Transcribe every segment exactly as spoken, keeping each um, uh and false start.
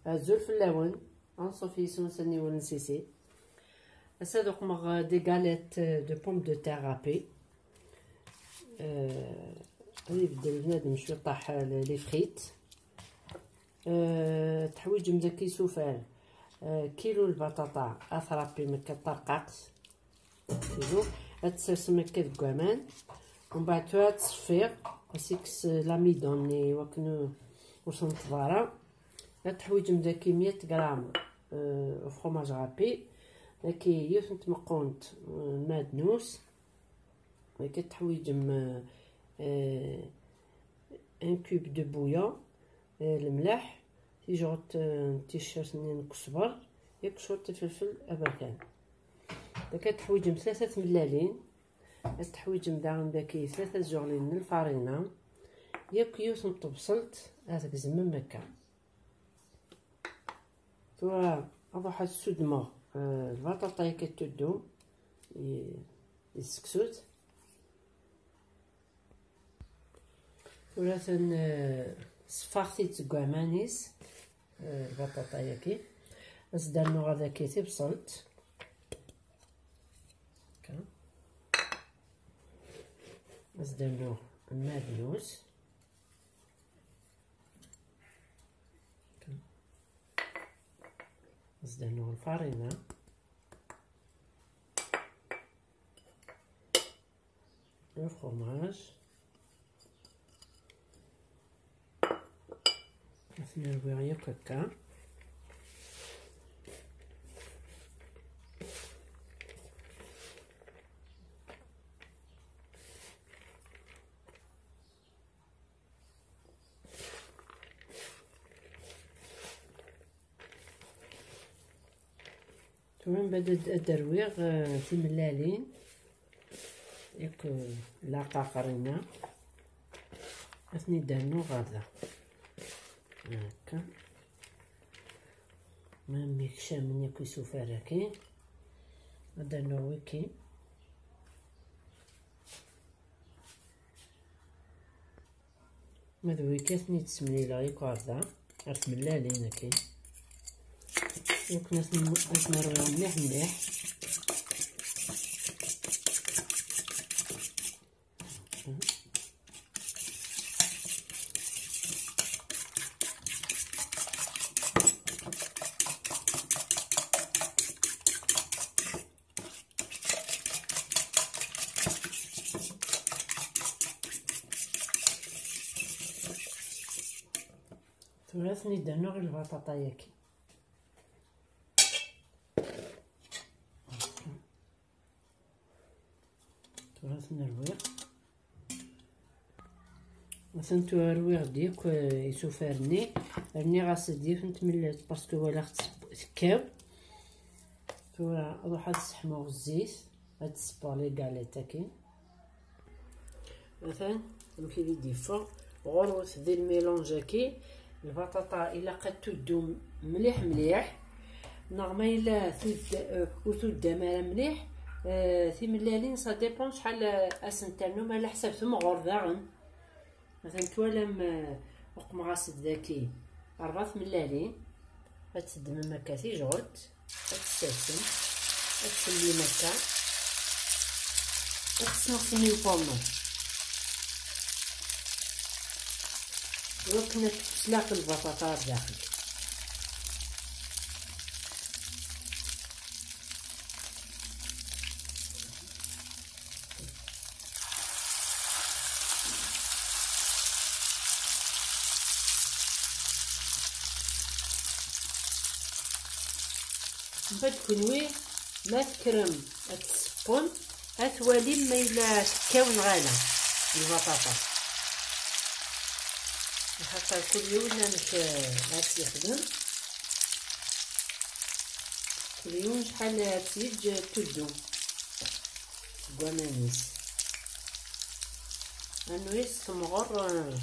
Azul fell-awen. Anṣuf yis-wen s aniwel n Sisi. Ass-a ad uqmeɣ, euh, des galettes, euh, de pommes de terre râpées. Euh, ad ibeddel bnadem cwiṭaḥ, euh, les frites. Euh, teḥwiǧem daki isufar, euh, kilu lbaṭaṭa, ad trapim akka ṭarqaqt. Kilu. Ad tsersem akka deg waman. Mbeɛd tura ad tṣeffiḍ, ad s-ikkes l'amidon-nni wakken ur, ur tenṭeḍ ara. Ad teḥwiǧem daki mya gram, euh, fromage râpé, daki yiwet n tmeqqunt, euh, n maɛdnus, daki ad teḥwiǧem, euh, euh, un cube de bouillon, euh, lemleḥ, tijɣelt, euh, n ticcert-nni n kusber, yak cwiṭ ifelfel aberkan. Daki ad teḥwiǧem tlata tmellalin, ad teḥwiǧem daɣen daki tlata tzuɣlin n lfarina, yakk yiwet n tebṣelt ad tgezmem akka. Tura ad ruḥ ad sudmeɣ, euh, lbaṭaṭa akka tuddu i, i tseksut. Tura atan, euh, ṣeffaɣ-t-id seg waman-is, euh, lbaṭaṭa-yaki. Ad s-d-rnuɣ daki tibṣelt. Akka. Ad s-d-rnuɣ amagnus. Akka. Ad s-d-rnuɣ lfarina. Le fromage. Ad ten-rwiɣ yakk akka. Tura mbeɛd ad, ad rwiɣ, eh, timellalin, yak, eh, laqaqer-inna. Ad ten-id-rnuɣ ɣer da. Akka. Ma mmi kcamen yakk isufar-agi. Ad d-rnuɣ wiki. Ma d wigi ad ten-id-semlileɣ yakk ɣer da, ɣer tmellalin akkin. Iwakken ad ten-, ad ten-rwiɣ mliḥ mliḥ. Tura ad ten-id-rnuɣ i lbaṭaṭa-yagi. Tura ad ten-rwiɣ. Atan tura rwiɣ-d yakk, eh, isufar-nni. Rniɣ-as-d yiwet n tmellalt parce que walaɣ-tt tekkaw. Tura ruḥ ad sseḥmuɣ zzit, ad d-ssewweɣ les galettes-agi. Atan amek i d-yeffeɣ ɣur-wet di lmélange-agi. Lbaṭaṭa ilaq ad tuddu mliḥ mliḥ, neɣ ma yella tudd-, ur tuddam ara mliḥ, eh, timellalin, ça dépend acḥal, eh, ad sent-ternum, ala ḥsab temɣur daɣen. Atan twalam, eh, uqmeɣ-as-d daki ṛebɛa tmellalin. Ad teddmem akka tijɣelt, ad tessarsem, ad tsellim akka, ad tesneɣsem i ufornu. Iwakken ad tefslaq lbaṭaṭa ar daxel. Mbeɛd kenwi, ma tekkrem ad tseqqum, ad twalim ma yella tekkaw neɣ ala lbaṭaṭa. Axaṭer kul yiwen amek, eh, ad tt-yexdem. Kul yiwen acḥal ad tt-yeǧǧ tuddu seg waman-is. Rnu-yas temɣer, eh,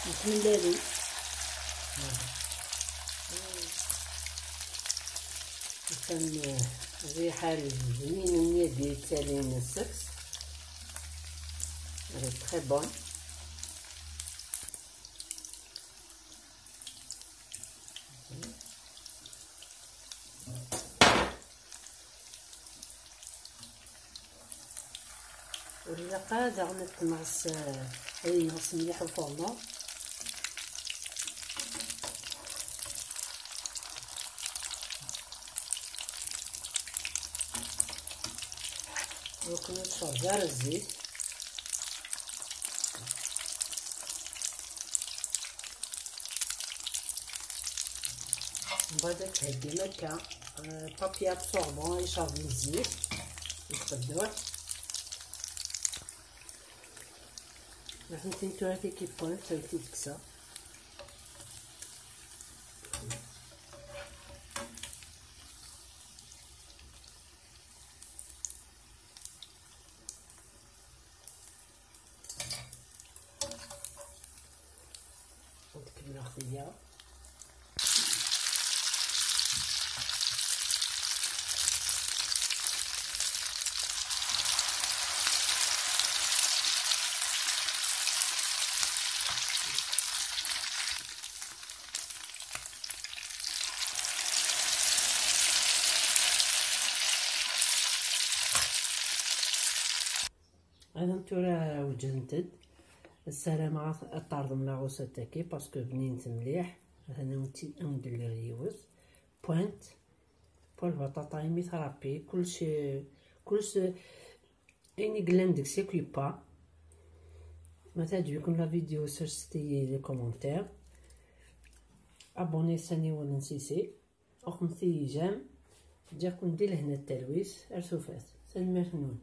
n tmellalin. Atan, eh, rriḥa bnin-nni ad yettalin seg-s. Elle est très bonne. Ur ilaq ara daɣen ad t-nɣes, eh, ad yenɣes mliḥ ufernu. Ur ken-ittferẓ ara zzit. Mbeɛd ad theddem akka, eh, papier absorbant icerben zzit i tqedduḥt. Nutenti tura tiki n point, ad t-id-kkseɣ. Ad kemmleɣ tiyaḍ. Atan tura weǧdent-d. Ssarameɣ ad, ad terḍem la recette-agi parce que bninent mliḥ. Atan am d-lliɣ yiwet. Point. Pour lbaṭaṭa imi tṛabbi. Kullec, kullec, ayen i yellan deg-s akk yebba. Ma teɛǧeb-iken la vidéo, serset-iyi les commentaires. Abonnez-vous sani ur nensisi. Ɣuqmet-iyi j'aime. Ǧǧiɣ-ken di lehna d talwit. Ar tufat. Tanemmirt-nwen.